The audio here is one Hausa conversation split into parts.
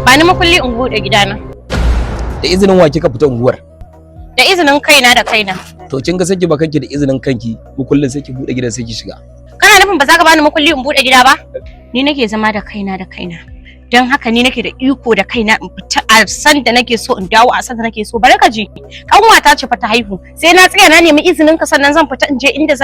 Ba ni makulli in buɗe gidana. Da izinin wa kika fita unguwar? Da izinin kaina da kaina. To, kin ga sai ki ba kanki da izinin kanki mukullin, sai ki bude gidan, sai ki shiga. Kana nufin ba za ka bani makulli in buɗe gida ba? Ni nake zama da kaina da kaina. Don haka ni nake da iko da kaina in fita a san da nake so, in dawo a san da nake so. Bari ka ji. Kanwata ce fa ta haihu. Sai na tsaya na nemi izinin ka sannan zan fita in je inda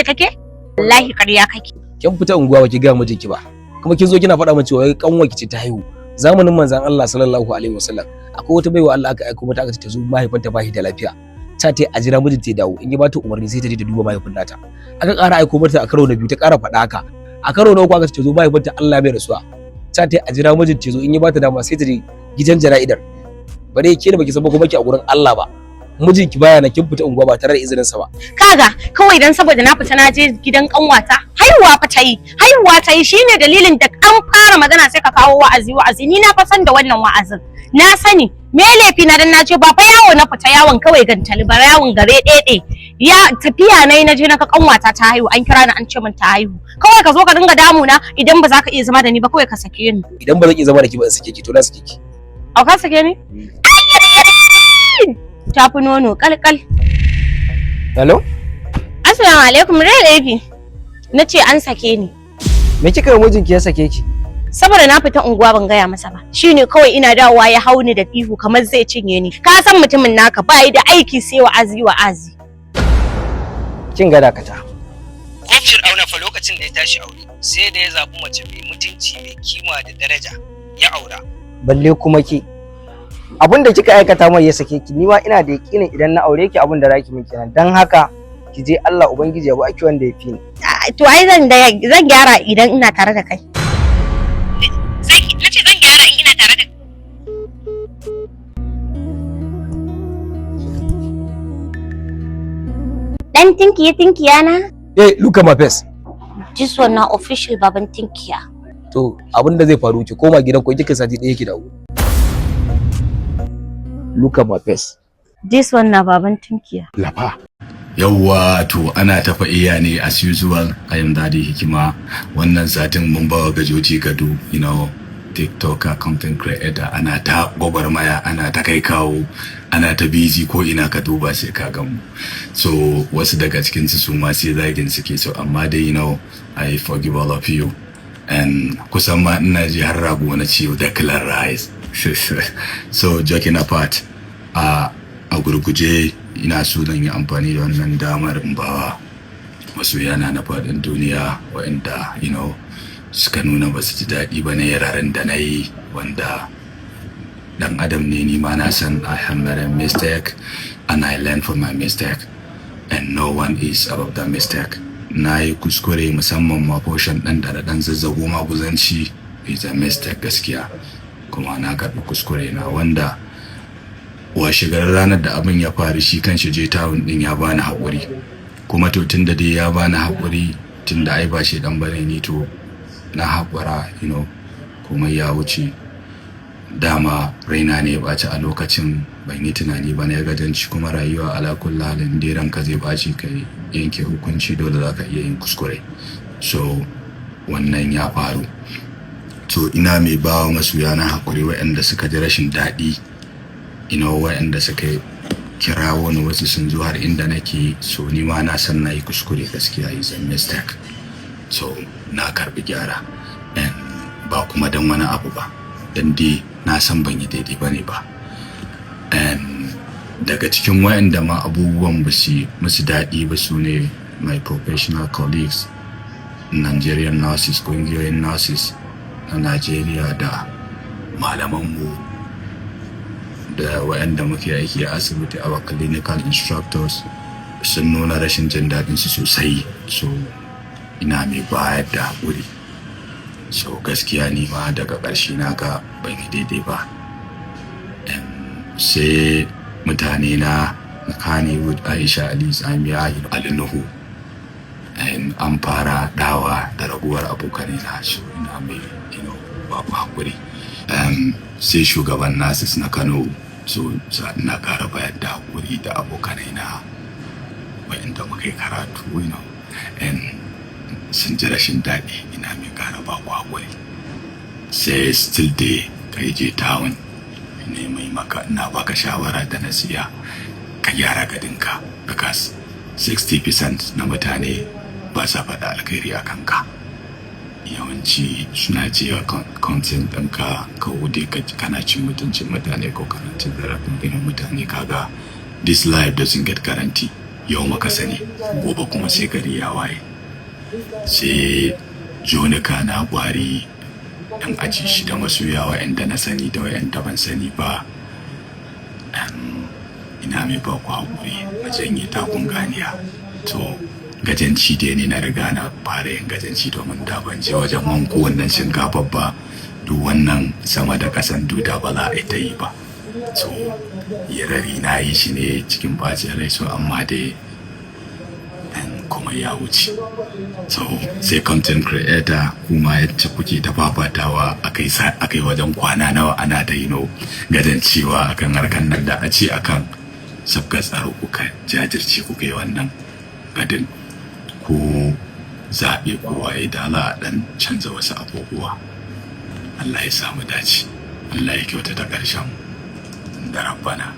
take? Wallahi ƙarya kake. Kin fita unguwa ba ki ga mijinki ba. Kuma kin zo kina faɗa min cewa kanwarki ce ta haihu. Zamanin manzon Allah sallallahu alaihi wasallam, akwai wata baiwa Allah aka aiko mata, aka ce ta zo, mahaifinta ba shi da lafiya. Ta a jira mijinta ya dawo, in ya bata umarni sai ta je ta duba mahaifin nata. Aka ƙara aiko mata a karo na biyu, ta ƙara faɗa haka. A karo na uku aka ce ta zo, mahaifinta Allah mai rasuwa. Ta a jira mijinta ya zo, in ya bata dama sai ta je gidan jana'izar. Bare ke da baki san ba kuma ki a gurin Allah ba. Mijinki baya nan, kin fita unguwa ba tare da izinin sa ba. Kaga, kawai dan saboda na fita na je gidan kanwata, haihuwa fa ta yi, haihuwa ta yi, shine dalilin da an fara magana sai ka kawo wa'azi wa'azi. Ni na fa san da wannan wa'azin. Na sani me laifi na dan na je. Ba fa yawo na fita yawon kawai gantali ba, yawon gare ɗeɗe ya tafiya nayi, na je na ga kanwata ta haihu. An kira ni an ce min ta haihu. Kawai ka zo ka dinga damuna. Idan ba za ka iya zama da ni ba, kawai ka sake ni. Idan ba zan iya zama da ki ba, in sake ki, to na sake ki. Au, ka sake ni? Tafi nono kalkal. Hello? Assalamu alaikum, Real AP. Na ce an sake ni. Me kika yi mijinki ya sake ki? Saboda na fita unguwa ban gaya masa ba. Shine kawai ina dawowa ya hau ni da ihu kamar zai cinye ni. Ka san mutumin naka ba da aiki sai wa'azi wa'azi. Kin ga, dakata. Ko Fir'auna fa lokacin da ya tashi aure, sai da ya zaɓi mace mai mutunci, mai kima da daraja ya aura. Balle kuma ke. Abin da kika aikata mai ya sake ki, ni ma ina da yakinin idan na aure ki abin da zaki min kenan. Dan haka ki je, Allah Ubangiji ya baki wanda ya fi ni. To ai zan gyara idan ina tare da kai. Nace zan gyara in ina tare da kai. Dan tinkiya tinkiya na. Eh, look at my face. This one na official baban tinkiya. To, abin da zai faru, ki koma gidan ku, kika sati ɗaya ki dawo. Look at my face. This one na baban tinkiya. Lafa. Yawwa, to ana tafa iya ne as usual. I am Daddy Hikima. Wannan satin mun bawa gajoji gado, TikToker, content creator, ana ta gwagwarmaya, ana ta kai kawo, ana ta busy, ko ina ka duba sai ka gan mu. So wasu daga cikin su su ma sai zagin suke so, amma dai I forgive all of you. And kusan ma ina ji har rago na ciwo Declan Rice. So joking apart, a gurguje ina so zan yi amfani da wannan damar in bawa masoyana na faɗin duniya waɗanda suka nuna ba su ji daɗi ba na yararen da na yi, wanda ɗan adam ne ni ma, na san I have made a mistake and I learn from my mistake and no one is above the mistake. Na yi kuskure, musamman ma portion ɗin da ɗan zazzago maguzanci is a mistake gaskiya, kuma na karɓi kuskure na, wanda washe garin ranar da abin ya faru shi kan shi je tawun din ya bani haƙuri. Kuma to tun da dai ya bani haƙuri, tun da ai ba shi dan bane ni, to na haƙura, komai ya wuce. Dama raina ne ya ɓaci a lokacin, ban yi tunani ba, na gajanci. Kuma rayuwa, ala kulli halin dai ranka zai ɓaci ka yanke hukunci, dole za ka iya yin kuskure. So wannan ya faru. To ina mai bawa masoya na haƙuri waɗanda suka ji rashin daɗi, waɗanda suka kira wani, wasu sun zo har inda nake. So ni ma na san na yi kuskure gaskiya, is a mistake. So na karbi gyara, and ba kuma don wani abu ba, don dai na san ban yi daidai ba ne ba. And daga cikin waɗanda ma abubuwan ba su musu daɗi ba su ne my professional colleagues, Nigerian nurses, ƙungiyoyin nurses na Najeriya, da malamanmu, da waɗanda muke aiki a asibiti, our clinical instructors, sun nuna rashin jin daɗin su sosai. So ina mai bayar da haƙuri. So gaskiya ni ma daga ƙarshe na ga ban yi daidai ba. Sai mutane na Kannywood, Aisha Ali Tsamiya, Ali Nuhu, an fara dawa da raguwar abokanai na, so ina mai babu haƙuri. Sai shugaban nurses na Kano, so ina ƙara bayar da haƙuri, da abokanai na wa'inda muka yi karatu, and sun ji rashin daɗi, ina mai ƙara ba ku haƙuri. Sai still dai kai je town ne mai maka, ina baka shawara da nasiya, ka gyara gadinka, because 60% na mutane ba sa faɗa alkhairi a kanka. Yawanci suna cewa content ɗinka ka wuce kana cin mutuncin mutane ko kana cin zarafin irin mutane. Kaga this life doesn't get guarantee. Yau maka sani, gobe kuma sai gari ya waye. Sai jonika na gwari yan aji shi da masoya wa'anda na sani da wa'anda ban sani ba, ina mai ba ku haƙuri a janye takun ganiya. To, gajanci dai ne, na riga na fara yin gajanci, domin da ban je wajen wanko wannan shinkafar ba, duk wannan sama da ƙasan duda ba za a ta yi ba. So yarari na yi shi ne cikin bacin rai, so amma dai dan kuma ya wuce. So sai content creator kuma yacce kuke ta fafatawa akai akai wajen kwana nawa ana da yino gajancewa akan harkan nan, da a ce akan sabgar tsaro kuka jajirce kuka yi wannan gadin ko zaɓe ko waye, da za a ɗan canza wasu abubuwa. Allah ya samu dace, Allah ya kyautata ƙarshen da rabbana.